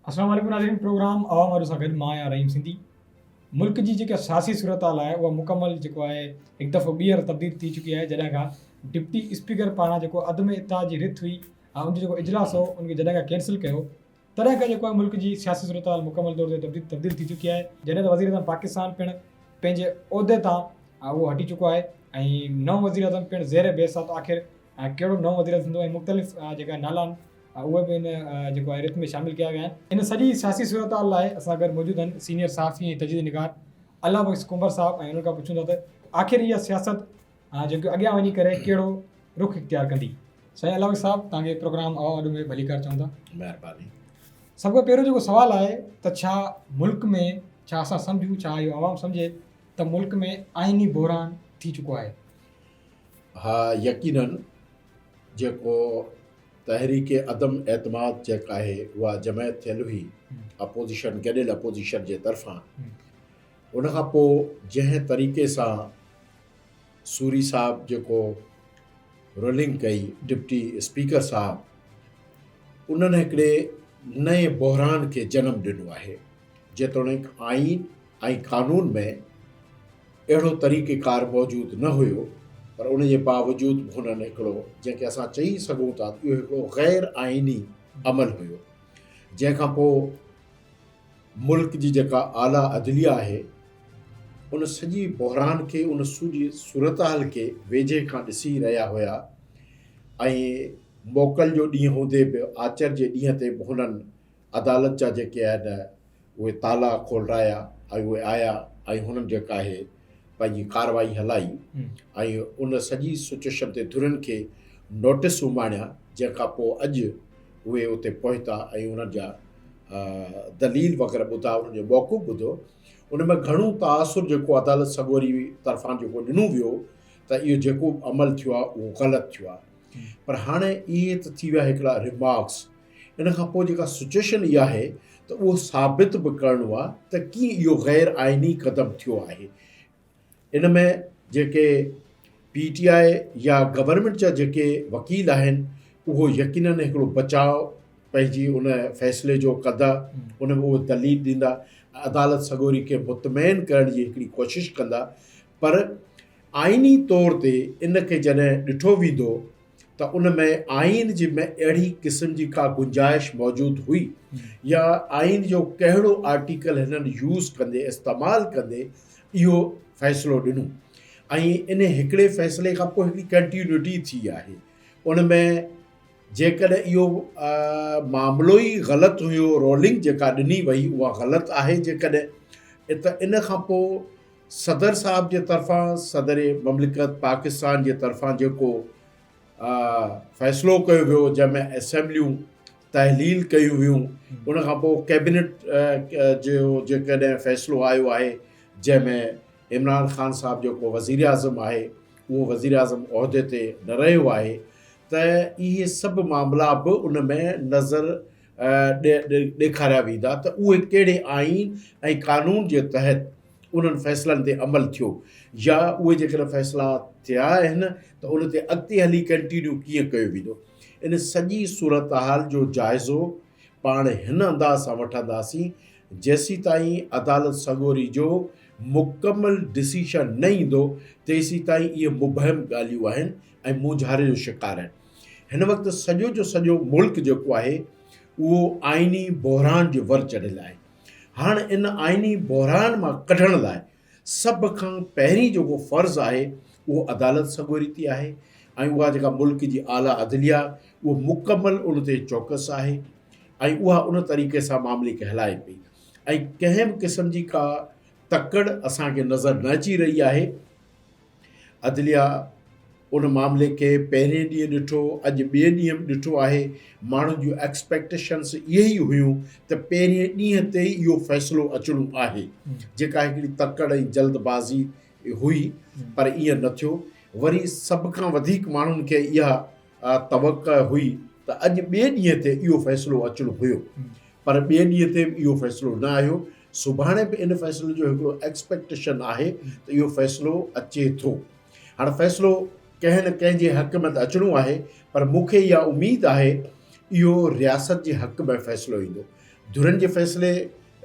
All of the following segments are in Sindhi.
السلام عليڪم ناظرين پروگرام عوام آڏو سان گڏ مان آهيان رحيم سنڌي ملڪ جي جيڪا سياسي صورتحال آهي اها مڪمل جيڪو آهي هڪ دفعو ٻيهر تبديل ٿي چڪي آهي جڏهن کان ڊپٽي اسپيڪر پاران جيڪو عدم اتحاد جي رٿ هئي ۽ ان جو جيڪو اجلاس هو ان کي جڏهن کان ڪينسل ڪيو تڏهن کان جيڪو آهي ملڪ جي سياسي صورتحال مڪمل طور تي تبديل تبديل ٿي چڪي آهي جڏهن ته وزيراعظم پاڪستان پڻ پنهنجي عهدي تان اهو هٽي چڪو آهي ۽ نئون وزيراعظم پڻ زير بحث آهي ته آخر ڪهڙو نئون وزيراعظم ٿيندو ۽ مختلف جيڪا نالا آهن اهي به ان جيڪو آهي رٿ ۾ شامل ڪيا ويا آهن. ان سڄي سياسي صورتحال لاء اسان گڏ موجود آهن سينيئر صحافي ۽ تجزيي نگار الله بخش ڪنڀر صاحب ۽ انهن کان پڇون ٿا ته آخر اها سياست جيڪو اڳيان وڃي ڪري ڪهڙو رخ اختيار ڪندي. سائين الله بخش صاحب توهان کي پروگرام آواز آڏو ۾ ڀليڪار چئون ٿا. مهرباني. سڀ کان پهريون جيڪو سوال آهي ته ڇا ملڪ ۾ ڇا اسان سمجهون ڇا اهو عوام سمجهي ته ملڪ ۾ آئيني بحران ٿي چڪو آهي؟ ها يقينن جيڪو تحريڪ عدم اعتماد جيڪا آهي اها جماعت ٿيل هئي اپوزيشن گڏيل اپوزيشن جي طرفان ان کان پوء جنهن طريقي سان سوري صاحب جيڪو رولنگ ڪئي ڊپٽي اسپيڪر صاحب انهن هڪڙي نئين بحران کي جنم ڏنو آهي جيتوڻيڪ آئين ۽ قانون ۾ اهڙو طريقه ڪار موجود نه هيو پر ان جي باوجود به هنن هڪڙو جنهن کي اسان چئي سگهون ٿا ته اهو هڪڙو غير آئيني عمل هيو جنهن کان پوء ملڪ جي جيڪا اعليٰ عدليه آهي ان سڄي بحران کي ان سڄي صورتحال کي ويجهي کان ڏسي رهيا هيا ۽ موڪل جو ڏينهن هوندي به آچر جي ڏينهن تي به هنن عدالت جا جيڪي آهن اهي تالا کولرايا ۽ اهي آيا ۽ هنن جيڪا آهي پنهنجي ڪارروائي هلائي ۽ ان سڄي سچويشن تي ڌرين کي نوٽس اماڻيا جنهن کان پوء اڄ اهي اتي پهتا ۽ انهن جا دليل وغيره ٻڌا انهن جو موقف ٻڌو ان ۾ گهڻو تاثر جيڪو عدالت سڳوري طرفان جيڪو ڏنو ويو ته اهو جيڪو عمل ٿيو آهي اهو غلط ٿيو آهي پر هاڻي اهي ته ٿي ويا هڪڙا ريمارڪس ان کان پوء جيڪا سچويشن اها آهي ته اهو ثابت به ڪرڻو آهي ته ڪيئن اهو غير آئيني قدم ٿيو آهي. ان ۾ جيڪي پي ٽي آء يا گورنمينٽ جا جيڪي وڪيل آهن اهو يقينن هڪڙو بچاء پنهنجي ان فيصلي جو ڪندا، ان ۾ اهو دليل ڏيندا، عدالت سڳوري کي مطمئن ڪرڻ جي هڪڙي ڪوشش ڪندا پر آئيني طور تي ان کي جڏهن ڏٺو ويندو ته ان ۾ آئين جي ۾ اهڙي قسم جي ڪا گنجائش موجود هئي يا آئين جو ڪهڙو آرٽيڪل هنن يوز ڪندي استعمال ڪندي اهو فيصلو ڏنو ۽ ان هڪڙي فيصلي کان پوء هڪڙي ڪنٽينيوٽي ٿي آهي ان ۾ جيڪڏهن اهو معاملو ئي غلط هيو رولنگ جيڪا ڏني وئي اها غلط آهي جيڪڏهن ته ان کان پوء صدر صاحب جي طرفان صدر مملڪت پاڪستان جي طرفان جيڪو فيصلو ڪيو ويو جنهن ۾ اسيمبليون تحليل ڪيون ويون ان کان پوء ڪيبنيٽ جو جيڪڏهن فيصلو آيو آهي جنهن ۾ عمران خان صاحب جيڪو وزير اعظم آهي اهو وزير اعظم عهدي تي نه رهيو آهي ته اهي سڀ معاملا به ان ۾ نظر ڏيکاريا ويندا ته اهي ڪهڙي آئين ۽ قانون جي تحت انهن فيصلن تي عمل ٿيو يا اهي جيڪڏهن فيصلا ٿيا آهن ته ان تي اڳتي هلي ڪنٽينيو ڪيئن ڪيو ويندو. ان سڄي صورتحال جو جائزو پاڻ هن انداز سان وٺنداسين جيسيتائين عدالت سڳوري جو مڪمل ڊسيشن نه ايندو تيسيتائين اهي مبهم ڳالهيون آهن ۽ مونجهاري جو شڪار آهن. هن وقت سڄو جو سڄو ملڪ جيڪو آهي اهو آئيني بحران جي ور چڙهيل آهي. هاڻ ان آئيني بحران مان ڪڍڻ لاء سڀ کان پهرين جيڪو فرض آهي اهو عدالت سڳوري تي آهي ۽ اها جيڪا ملڪ جي اعليٰ عدليه اهو مڪمل ان تي چوڪس آهي ۽ اها ان طريقي سان معاملي کي هلائي پئي ۽ ڪنهن به قسم جي ڪا تڪڙ اسان کي نظر نه اچي رهي آهي. عدليه ان معاملي کي پهرين ڏينهن ڏٺو، اڄ ٻئي ڏينهن به ڏٺو آهي، ماڻهن جون ايڪسپيڪٽيشنس اهي ئي هيون ته پهرين ڏينهن تي ئي اهو فيصلو اچڻو آهي، جيڪا هڪڙي تڪڙ ۽ جلد بازي هئي پر ائين نه ٿيو، وري سڀ کان وڌيڪ ماڻهن کي اها توقع هئي ته اڄ ٻئي ڏينهن تي اهو فيصلو اچڻو هيو پر ٻئي ڏينهن تي به اهو فيصلو نه آيو، سڀاڻي به ان فيصلي جو هڪڙو ايڪسپيڪٽيشن آهي ته اهو فيصلو اچي ٿو. هاڻ فيصلو ڪنهن نه ڪنهن جي حق ۾ ته اچڻو آهي پر مون کي اها اميد آهي اهو رياست جي حق ۾ فيصلو ايندو. ڌرين جي فيصلي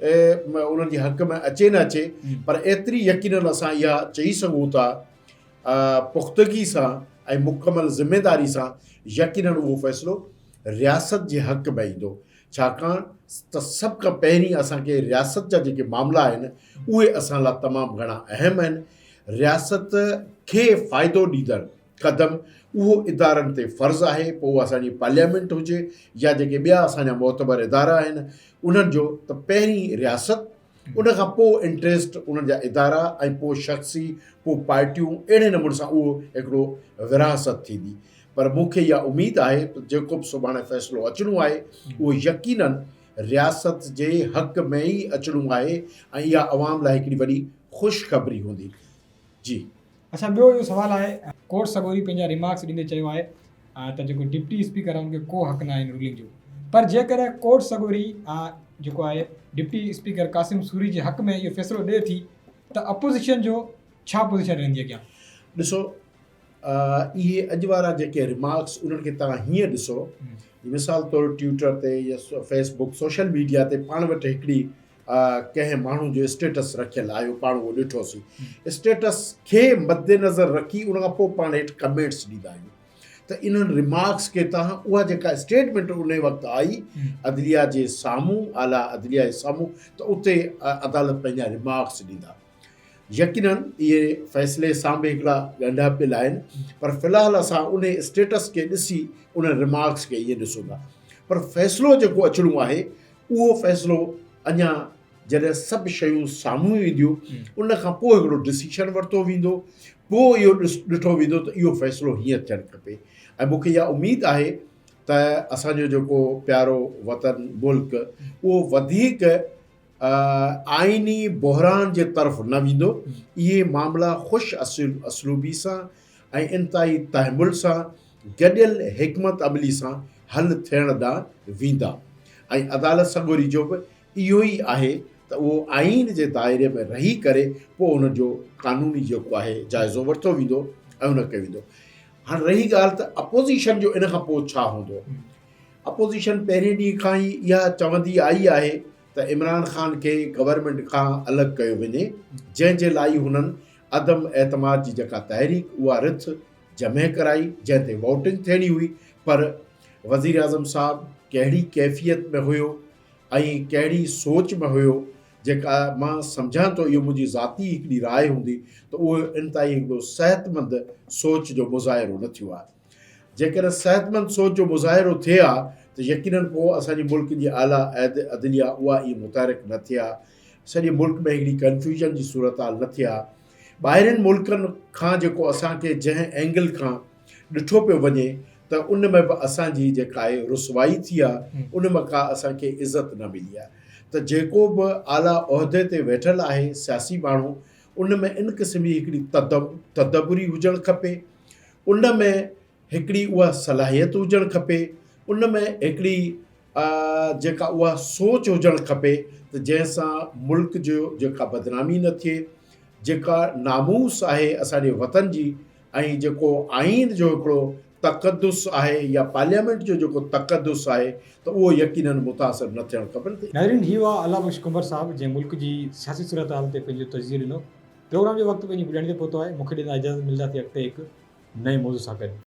انهن جي حق ۾ اچي نه اچي پر ايتري يقينن اسان اها چئي سگهون ٿا پختگي سان ۽ مڪمل ذميداري سان يقينن اهو فيصلو رياست جي حق ۾ ايندو ڇاڪاڻ ته سڀ کان پهرين اسان کي رياست جا جيڪي معاملا آهن اهي اسان لاء تمام گهڻا اهم آهن رياست کي فائدو ڏيندڙ قدم اهو ادارن تي فرض آهي پوء اها اسان جي پارليامينٽ هجي يا جيڪي ٻيا اسان جا معتبر ادارا آهن انهن جو ته پهرين رياست ان کان پوء انٽريسٽ انهن جا ادارا ۽ پوء شخصي پوء پارٽيون اهڙي نموني سان اهو هڪڙو ورهاست ٿيندي پر مون کي اها اميد آهي ته جيڪو به سڀاڻي فيصلو اچڻو آهي اهو يقينن رياست جي حق ۾ ئي اچڻو آهي ۽ اها عوام لاء هڪڙي وڏي خوشخبري هوندي جي. اڇا ٻيو اهو سوال آهي ڪورٽ سڳوري پنهنجا ريمارڪس ڏيندي چيو آهي ته جيڪو ڊپٽي اسپيڪر آهي ان کي ڪو حق ناهي ان رولنگ جو پر جيڪڏهن ڪورٽ سڳوري جيڪو آهي ڊپٽي اسپيڪر قاسم سوري جي حق ۾ اهو فيصلو ڏئي ٿي ته اپوزيشن جو ڇا پوزيشن رهندي اڳيان؟ ڏسو اهي اڄ وارا جيڪي ريمارڪس انهن کي توهان هيئن ڏسو مثال طور ٽيوٽر تي يا فيس بڪ سوشل ميڊيا تي پاڻ وٽ هڪڙي ڪنهن ماڻهو جو اسٽيٽس رکيل آيو پاڻ اهو ڏٺوسين اسٽيٽس کي مد نظر رکي ان کان پوء پاڻ هيٺ ڪمينٽس ڏيندا آهيون ته انهن ريمارڪس کي تان اها جيڪا اسٽيٽمينٽ ان وقت آئي عدليه جي سامهون اعليٰ عدليه جي سامهون ته اتي عدالت پنهنجا ريمارڪس ڏيندا يقينن اهي فيصلي سان به هڪڙا ڳنڍا پيل آهن پر في الحال اسان ان اسٽيٽس کي ڏسي انهن ريمارڪس کي ائين ڏسون ٿا پر فيصلو جيڪو اچڻو آهي اهو فيصلو اڃا جڏهن سڀ شيون سامهون اينديون ان کان پوء هڪڙو ڊسيشن ورتو ويندو پوء اهو ڏٺو ويندو ته اهو فيصلو هيئن ٿيڻ کپي ۽ مون کي اها اميد آهي ته اسانجو جيڪو پيارو وطن ملڪ اهو وڌيڪ آئيني بحران جي طرف نه ويندو اهي معاملا خوش اسلوبي سان ۽ انتهائي تحمل سان گڏيل حڪمت عملي سان حل ٿيڻ ڏانهن ويندا ۽ عدالت سڳوري جو به اهو ئي آهي ته اهو آئين جي دائري ۾ رهي ڪري پوء ان جو قانوني جيڪو آهي جائزو ورتو ويندو ۽ ان ڪيو ويندو. هاڻ رهي ڳالهه ته اپوزيشن جو ان کان پوء ڇا هوندو؟ اپوزيشن پهرين ڏينهن کان ئي اها چوندي آئي آهي ته عمران خان کي گورنمينٽ کان الڳ ڪيو وڃي جنهن جي لاء هنن عدم اعتماد جي جيڪا تحريڪ اها رٿ جمع ڪرائي جنهن تي ووٽنگ ٿيڻي هئي پر وزيراعظم صاحب ڪهڙي ڪيفيت ۾ هيو ۽ ڪهڙي سوچ ۾ هيو جيڪا مان سمجهان ٿو اهو منهنجي ذاتي هڪڙي راء هوندي ته اهو انتهائي هڪڙو صحتمند سوچ جو مظاهرو نه ٿيو آهي جيڪڏهن صحتمند سوچ جو مظاهرو ٿئي ها ته يقينن پوء اسان جي ملڪ جي اعليٰ عدليه اها ائين متحرڪ نه ٿئي ها سڄي ملڪ ۾ هڪڙي ڪنفيوژن جي صورتحال نه ٿئي ها ٻاهرين ملڪن کان جيڪو اسان کي جنهن اينگل کان ڏٺو پيو وڃي ته ان ۾ به اسان جي جيڪا آهي رسوائي ٿي آهي ان ۾ ڪا اسان کي عزت نه ملي آهي ته جيڪو به اعليٰ عهدي تي ويٺل آهي سياسي ماڻهو ان ۾ ان قسم جي هڪڙي تدبري هجڻ کپي ان ۾ هڪڙي اها صلاحيت هجڻ کپي، ان ۾ هڪڙي جيڪا اها سوچ هجڻ کپي ته جنهن سان ملڪ جو جيڪا بدنامي نه ٿئي، جيڪا ناموس آهي اسان جي وطن جي ۽ جيڪو آئين جو هڪڙو تقدس آهي يا پارليامينٽ جو جيڪو تقدس آهي ته اهو يقينن متاثر نه ٿيڻ کپن. ناظرين هي هئا الله بخش ڪنڀر صاحب جنهن ملڪ جي سياسي صورتحال تي پنهنجو تجزيو ڏنو. پروگرام جو وقت پنهنجي پڄاڻي تي پهتو آهي مونکي ڏيندا اجازت ملنداسين اڳتي هڪ نئين موضوع سان گڏ.